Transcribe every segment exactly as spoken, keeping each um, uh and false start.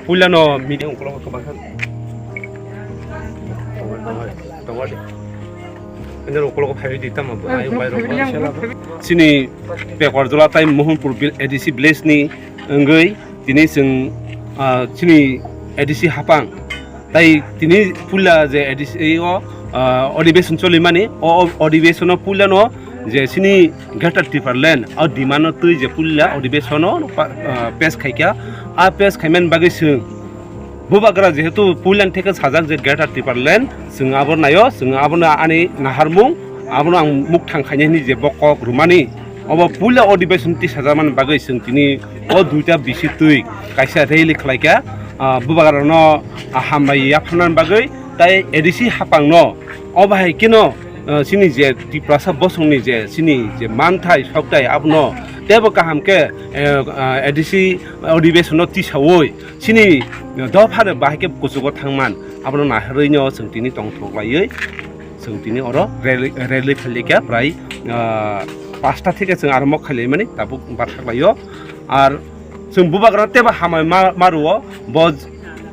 Puila no meeting ukolog kwbang kha. Tongo de. Ene ukolog phai di tamo, ayung bai rok. Chini Pekwar Jola tai Mohanpur vil-, A D C village ni wngwi tini chwng, ah, chini A D C hapang. Tai tini puila je A D C o, ah, adhibeshon cholimani, o, o adhibeshon o puila no je chini Greater Tipraland o demand no twi je puila adhibeshon o pa-, ah, pass khaikha, a pass khaimani bagwi chwng Bubagra jehetu puilan theke sajak je Greater Tipraland, chwng abo naio, chwng abono ani naharmung, abono ang mukthang khainani je bo kok rwmani. Obo puila adhibeshon tisajakmani bagwi chwng tini o duita bisi twi kaisa rally khlaikha, ah, Bubagrano, ah, hambai yapharnani bagwi, tai A D C hapangno, obo hai kheno, ah, chini je Tiprasa bosongni je chini je manthai sokthai abono teibo kaham khe, eh, ah, A D C adhibeshono tisaui chini dophano bahai khe kuchugo thangman, abono naharwi no chwng tini tongthok laiwi chwng tini oro rally, rally phailikha prai, ah, pasta theke chwng arombo khailaimani tabuk bathak laio. Ar chwng Bubagra teibo hambai ma-, maruo bo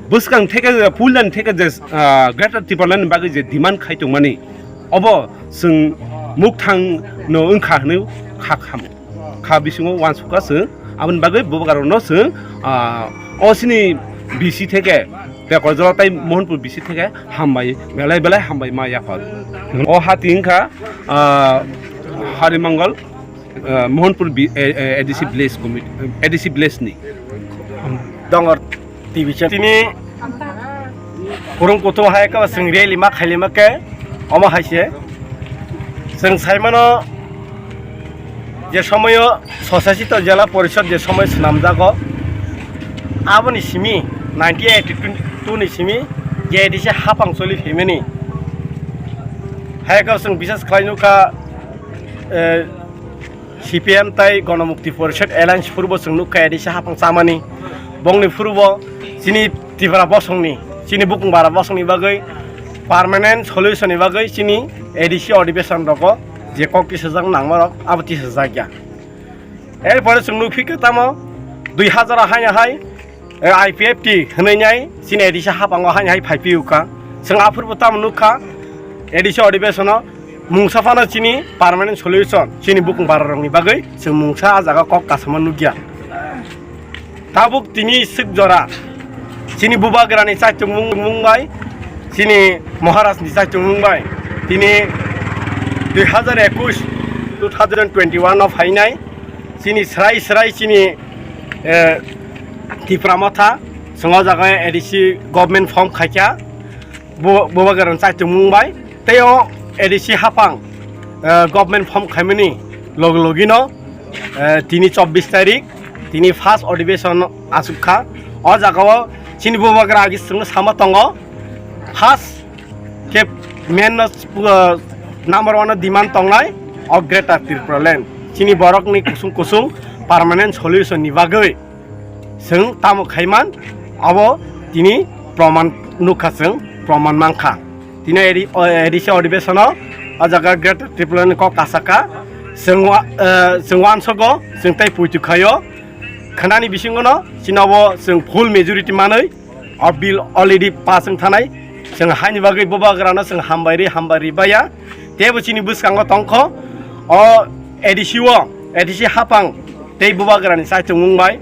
bwskang theke je, puilan theke je, ah, Greater Tipraland ni bagwi je demand khai tongmani, obo chwng mukthang no wngkha hwnwi kha khamo. Kha bisingo uansukha chwng, aboni bagwi Bubagrano chwng, ah, o chini B C theke, Pekwar Jola tai Mohanpur B C theke hambai, belai belai hambai ma yaphar. O hati wngkha, ah, Harimongol, ah, Mohanpur bi-, eh, eh, A D C village committee, A D C village ni. Dongor T V channel. Tini kurung kutung hai ka chwng rally ma khailima khe omo hai se. Chwng saimano je somoyo Swshasit Jela Porishod je somoy swnamjago, aboni simi nineteen eighty-two ni simi je A D C hapang choli phaimani. Hai ka chwng bisas khlai nukha, eh, C P M tai Gonomukti Porishad Alliance phuru bo chwng nukha A D C hapang chamani. Bongni phuru bo chini Tripura bosongni, chini bukung bara bosongni bagwi permanent solution ni bagwi chini A D C adhibeshon rogo je kok tisajak nangma rok abo tisajak ya. Erpore chwng nukphi khe tamo dui hazar haino hai eh, I P F T hwnwi nai chini A D C hapango haini hai phai phiyokha. Chwng aphuru bo tamo nukha, A D C adhibeshono mungsa phano chini permanent solution, chini bukung bararokni bagwi chwng mungsa ah jaga kok kasama nukya. Tabuk tini swk jora chini Bubagrani chaichung mung, mung bai, chini Maharajni chaichung mung bai, tini dui hazar ekush, two thousand twenty-one o phainai, chini srai srai chini, eh, Tipra Motha, chwng o jaga A D C government form khaikha, bo, Bubagrani chaichung mung bai, tei o A D C haphang, eh, government form khaimani logi logi no, eh, tini chobbish tarik, tini first adhibeshon asuk kha, o jaga o chini Bubagra agi chwngno sama tongo, first khe main no, uh, number one no demand tongnai o Greater Tipraland. Chini borokni kusung kusung permanent solution ni bagwi chwng tamo khaiman, abo tini proman nukha, chwng proman mankha. Tini eri-, o, A D C adhibeshono o jaga Greater Tipraland ni kok kasaka chwng wa-, uh, chwng uansogo, chwng tei puitu khaio. Khnani bisingono chini obo chwng full majority manwi o bill already pass wng thanai. Chwng haini bagwi Bubagrano chwng hambai ri, hambai ri baya. Teibo chini bwskango tongkho o A D C o, A D C haphang tei Bubagrani chaichung wng bai.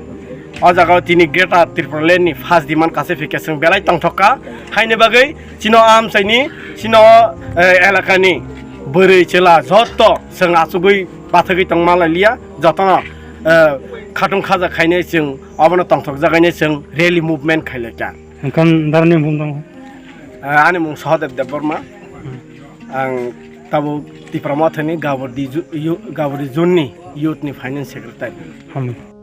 O jaga o tini Greater Tipraland ni first demand kaisa phikya chwng belai tongthokka. Haini bagwi chino amchaini, chino, eh, elakani bwrwi chwla jotto chwng achugwi pathagwi tongma lailiya. Jotono, eh, khatung khaja khainai chwng Obono tongthokjagwi chwng rally movement khailaikha. Nokam darani mung tong? Ah, ani mung Sahadev Debbarma. Ang tabuk Tipra Mothani Gabordi ju-, yu-, Gabordi zone ni youth ni finance secretary. Hambai.